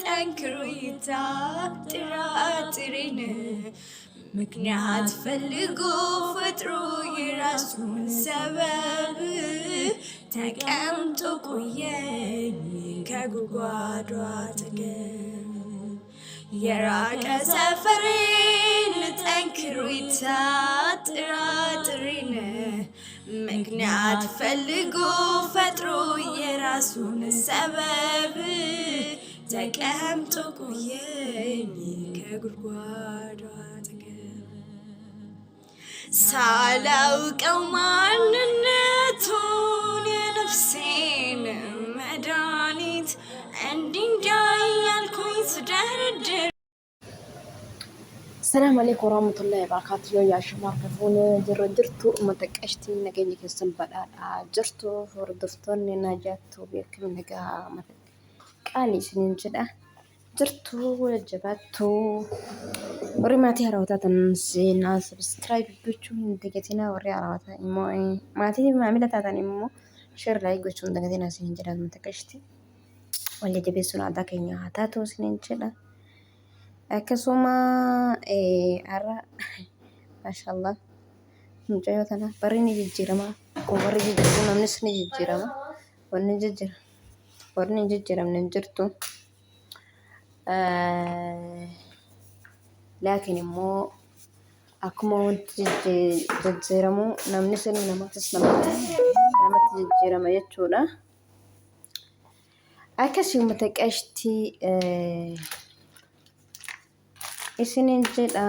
ጠንክሮ ይታጥራጥሬን ምክንያት ፈልጎ ፈጥሮ የራሱን ሰበብ ተቀምጦ ቆየኝ ከጉድጓዱ አጠገብ። የራቀ ሰፈሬን ጠንክሮ ይታጥራጥሬን ምክንያት ፈልጎ ፈጥሮ የራሱን ሰበብ ተቀምጦ ቆየኝ ከጉድጓዱ አጠገብ። ሳላውቀው ማንነቱን የነፍሴን መድኃኒት እንዲህ እንዲያ እያልኩኝ ስደረድር። Assalamu alaikum warahmatullahi wabarakatuh. Yoo yaashumaa harka fuunee jirra jirtu uummata qashtii nageenya keessan badhaadhaa jirtu hordoftoonni Najaattuu beekam nagaa uummata qaalii isiniin jedha. Jirtu jajjabaattuu warri maatii haarawaa taatan seenaa sabiskiraayib gochuu hin dagatinaa, warri haarawaa ta'an immoo maatii maamila taatan immoo sheer laayik gochuu hin dagatinaa isiniin jedha. Uummata qashtii wal jajjabeessuun aadaa keenya haa taatu isiniin jedha. Akkasuma har'a maashaallah mucayyoo tana barri ni jijjiirama. Akkuma barri jijjiiramu namnis ni jijjiirama. Wanni jijjiira warri hin jijjiiramne hin jirtu. Laakiin immoo akkuma wanti jijjiiramu namnis ilmi namaatis namatti jijjiirama jechuudha. Akkasii uummata qashtii isiniin jedha.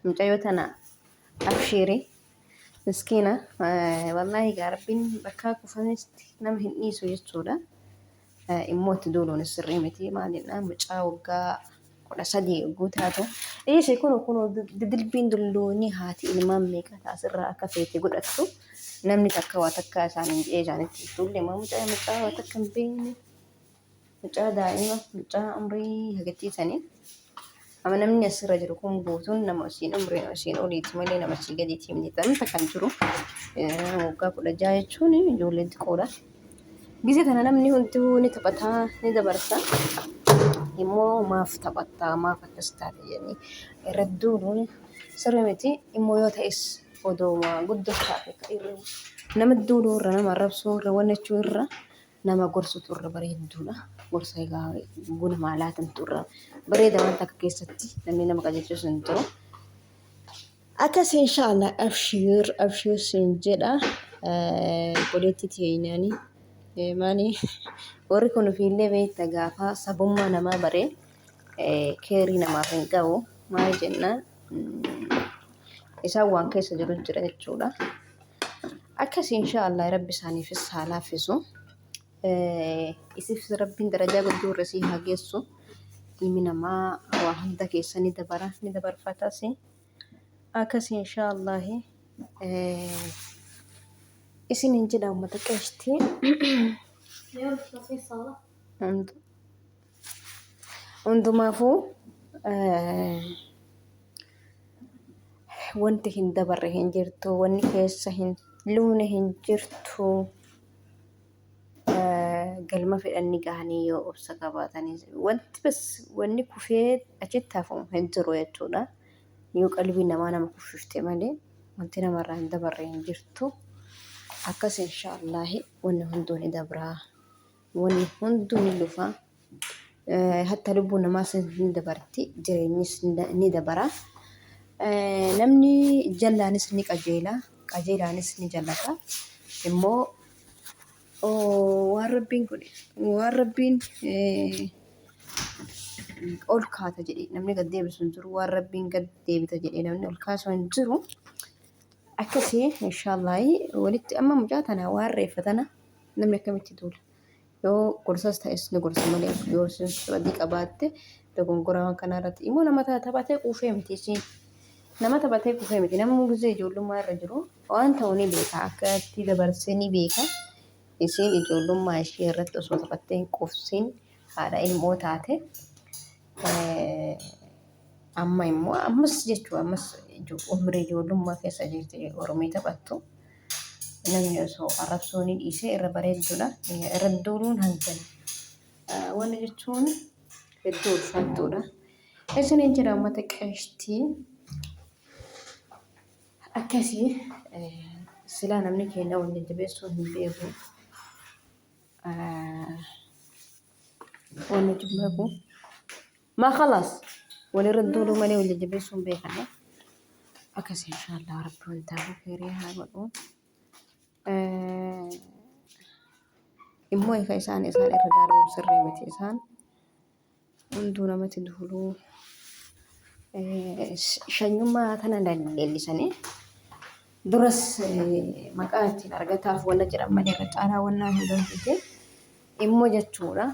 Mucayyoo tana abshiirii miskiina wallaahi egaa rabbiin bakka kufanitti nama hin dhiisu jechuudha. Immoo itti duuluunis sirrii miti, maalidha, mucaa waggaa 13 yogguu taatu dhiisi kun kun didilbiin dulloonii haati ilmaan meeqa taasirraa akka feete godhattu namni takka waa takka isaan hin jedhee isaanitti hin tuulle. Immoo mucaa waa takka hin beekne, mucaa daa'ima, mucaa umrii hagattii sanii. Amma namni asirra jiru kun guutuun nama isiin umriin isiin oliiti malee nama isii gadiiti miti. Namni takka hin jiru. Waggaa 16 jechuun ijoollee xiqqoodha. Gizee kana namni hunduu ni taphataa ni dabarsa. Immoo maaf taphattaa, maaf akkas taate jedhanii irratti duuluun sirrii miti. Immoo yoo ta'es odoo guddoo taate nama duuluu irra, nama arrabsuu irra, wanni jechuu irra nama gorsutu irra bareedduudha. Gorsa egaa buna maa laatantu irra bareeda, waan takka keessatti namni nama qajeelchus hin jiru. Akkas inshaallah abshiir abshiir siin jedha obboleettii teenyaani. Maali, warri kun ofiillee beekta, gaafa sabummaa namaa baree keerii namaaf hin qabu, maal jennaan isaan waan keessa jiru jira jechuudha. Akkas inshaallah rabbi isaaniifis haa laaffisu. Isifis rabbiin darajaa guddoo irra isii haa geessu. Ilmi namaa waa hunda keessa ni dabara, ni dabarfatas. Akkas inshaallahi isinin jedha uummata qashtii. Hundumaafuu wanti hin dabarre hin jirtu, wanni keessa hin luune hin jirtu. Galma fedhan ni gahanii yoo obsa qabaatanii, wanti bas wanni kufee achitti hafu hin jiru jechuudha. Yoo qalbii namaa nama kuffifte malee wanti namarraa hin dabarre hin jirtu. Akkas inshaallahi wanni hunduu ni dabraa. Wanni hunduu ni lufa. Hatta lubbuun namaas ni dabarti, jireenyis ni dabara. Namni jallaanis ni qajeela, qajeelaanis ni jallata. Immoo waan rabbiin godhe, waan rabbiin ol kaata jedhee namni gad deebisu hin jiru, waan rabbiin gad deebita jedhee namni ol kaasu hin jiru. Akkasii inshaallahi walitti amma mucaa tana waan reeffa tana namni akkamitti duula? Yoo gorsas ta'es ni gorsa malee, yoo isin badii qabaatte dogongora waan kanaa irratti immoo nama taphatee quufee miti isiin. Nama taphatee quufee miti. Nama gizee ijoollummaa irra jiru waan ta'u ni beeka. Akka itti dabarsee ni beeka. Isiin ijoollummaa ishee irratti osoo taphattee hin quufsiin haadha ilmoo taate. Amma immoo ammas jechuun ammas umrii ijoollummaa keessa jirti Oromii taphattu. Namni osoo arrabsoo ni dhiisee irra bareedduudha. Irra duuluun hangana. Wanni jechuun hedduu ulfaattuudha. Isiniin jedha uummata qashtii. Akkasii silaa namni keenya wal jajjabeessuu hin beeku. Wanni hin beeku. Maa khalaas walirra duuluu malee wal jajjabeessuu hin beekan. Akkasii inshaallah rabbi wantaafuu kheyrii haa godhu. Immoo ifa isaan isaan irra darbuun sirrii miti isaan hunduu namatti duuluu shanyummaa tana leellisanii duras maqaa ittiin argataaf wanna jedhan malee irra caalaa wannaa hin hojjete immoo jechuudha.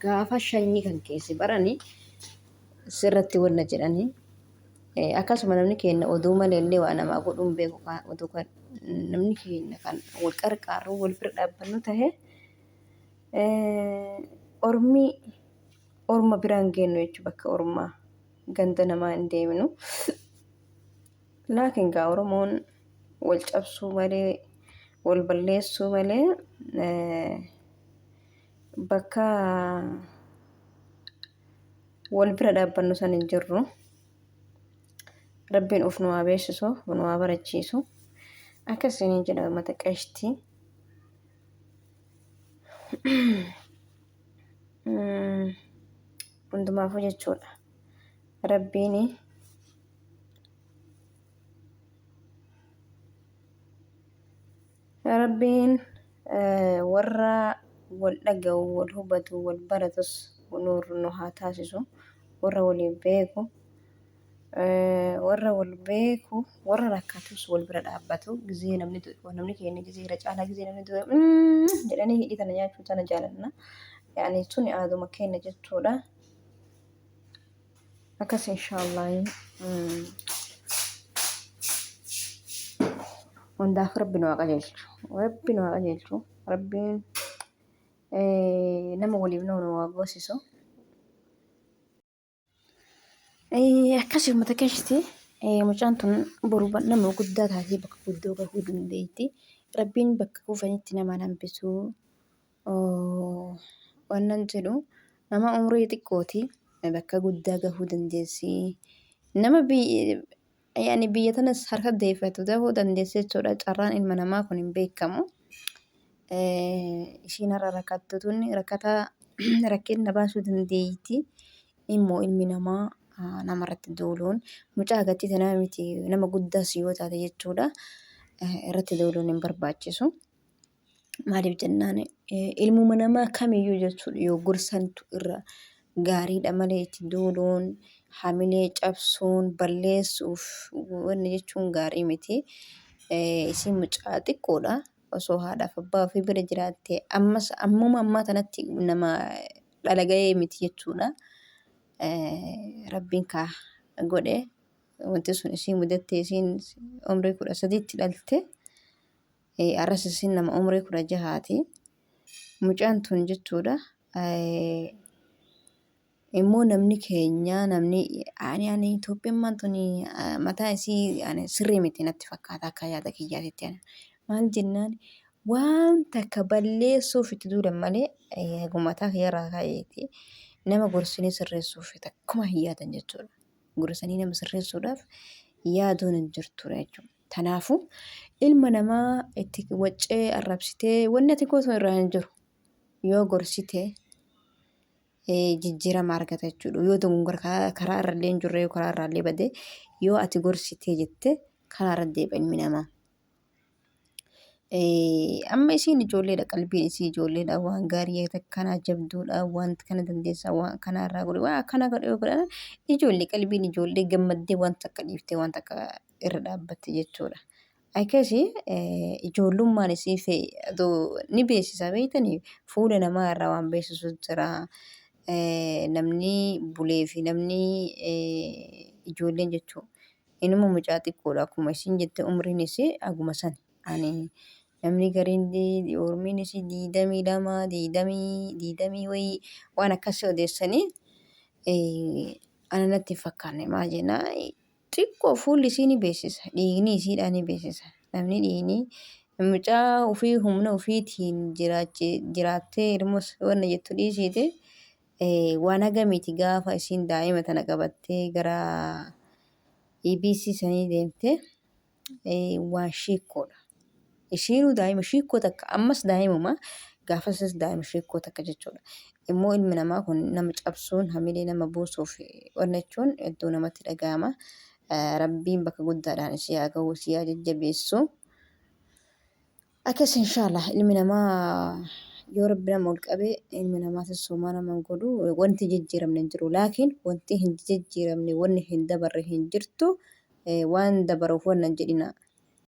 Gaafa shanyii kan keessi baranii sirratti wanna jedhanii akkasuma namni keenya oduu malee illee waa namaa godhuu hin beeku oduu kan namni keenya kan wal qarqaaru wal bira dhaabbannu tahe ormi orma biraan geennu jechuudha bakka ormaa ganda namaa hin deemnu. Laakiin gaa Oromoon wal cabsuu malee wal balleessuu malee bakka wal bira dhaabbannu san hin jirru. Rabbiin of nu haa beeksisu, of nu haa barachiisu. Akkas isiniin jedha uummata qashtii. Hundumaafuu jechuudha. Rabbiin Rabbiin warra wal dhaga'u, wal hubatu, wal baratus nu haa taasisu. Warra waliin beeku, warra wal beeku, warra rakkatus wal bira dhaabbatu. Gizee namni du'e, namni keenya gizee irra caalaa gizee namni du'e jedhanii hidhii tana nyaachuu tana jaalanna. Yaani suni aaduma keenya jechuudha. Akkas inshaallah. Hundaaf rabbi nu haa qajeelchu. Rabbi nu haa qajeelchu. Rabbiin nama waliif nama nu haa goosisu. Akkasii uummata keessatti mucaan tun boru nama guddaa taatee bakka guddoo gahuu dandeetti. Rabbiin bakka kuufanitti nama hin hambisu. Wannan jedhu nama umrii xiqqooti bakka guddaa gahuu dandeessi. Nama yaani biyya tanas harka deeffatu ta'uu dandeessi jechuudha. Carraan ilma namaa kun hin beekamu. Ishiin har'a rakkattu tun rakkataa rakkina baasuu dandeetti. Immoo ilmi namaa namarratti duuluun mucaa gatii tanaa miti nama guddaas yoo taate jechuudha. Irratti duuluun hin barbaachisu. Maaliif jennaan ilmuma namaa kamiyyuu jechuudha yoo gorsantu irra gaariidha malee itti duuluun hamilee cabsuun balleessuuf wanni jechuun gaarii miti. Isiin mucaa xiqqoodha. Osoo haadhaaf abbaa ofii bira jiraatte ammas ammuma ammaa tanatti nama dhala ga'ee miti jechuudha. Rabbiin kaa godhe wanti sun isii mudatte isiin umrii 13tti dhalte. Arras isin nama umrii 16ti. Mucaan tun jechuudha. Immoo namni keenya namni ani ani Itoophiyummaan tun mataa isii ani sirrii miti natti fakkaata akka yaada kiyyaatitti. Maal jennaan waan takka balleessuuf itti duulan malee mataa kiyyarraa ka'eeti nama gorsinee sirreessuuf takkuma hin yaadan jechuudha. Gorsanii nama sirreessuudhaaf yaaduun hin jirtudha jechuudha. Tanaafuu ilma namaa itti waccee arrabsitee wanni ati gootu irraa hin jiru. Yoo gorsite jijjiirama argata jechuudha. Yoo dogongora karaa irra illee hin jirre yoo karaa irraa illee bade yoo ati gorsitee jette karaa irra deebi'a ilmi namaa. Amma isiin ijoolleedha qalbiin isii ijoolleedha waan gaarii akkanaa jabduudha waan kana dandeessa waan kana irraa godhe waan akkana godhe yoo godhan ijoollee qalbiin ijoollee gammaddee waan takka dhiiftee waan takka irra dhaabbatti jechuudha. Akkasi ijoollummaan isii ni beeksisa beektanii fuula namaa irraa waan beeksisu jira. Namni bulee fi namni ijoolleen jechuudha. Inuma mucaa xiqqoodha akkuma isiin jette umriin isii haguma sani. Ani namni gariin umriin isii 22 digdamii digdamii wayii waan akkasii odeessanii ana natti hin fakkaanne maal jennaan xiqqoo fuulli isii ni beeksisa dhiigni isiidhaa ni beeksisa. Namni dhiini mucaa ofii humna ofiitiin jiraattee ilmoos wanna jettu dhiisiiti waan hagamiiti gaafa isiin daa'ima tana qabattee gara EBC sanii deemte waan shiikkoodha. Ishiinuu daa'ima shiikkoo takka ammas daa'imuma gaafasis daa'ima shiikkoo takka jechuudha. Immoo ilmi namaa kun nama cabsuun hamilee nama buusuuf wanna jechuun hedduu namatti dhaga'ama. Rabbiin bakka guddaadhaan isii haa gahu isii haa jajjabeessu. Akkas inshaallah ilmi namaa yoo rabbi nama ol qabe ilmi namaatis homaa nama hin godhu wanti jijjiiramne hin jiru laakiin wanti hin jijjiiramne wanni hin dabarre hin jirtu waan dabaruuf wanna hin jedhina.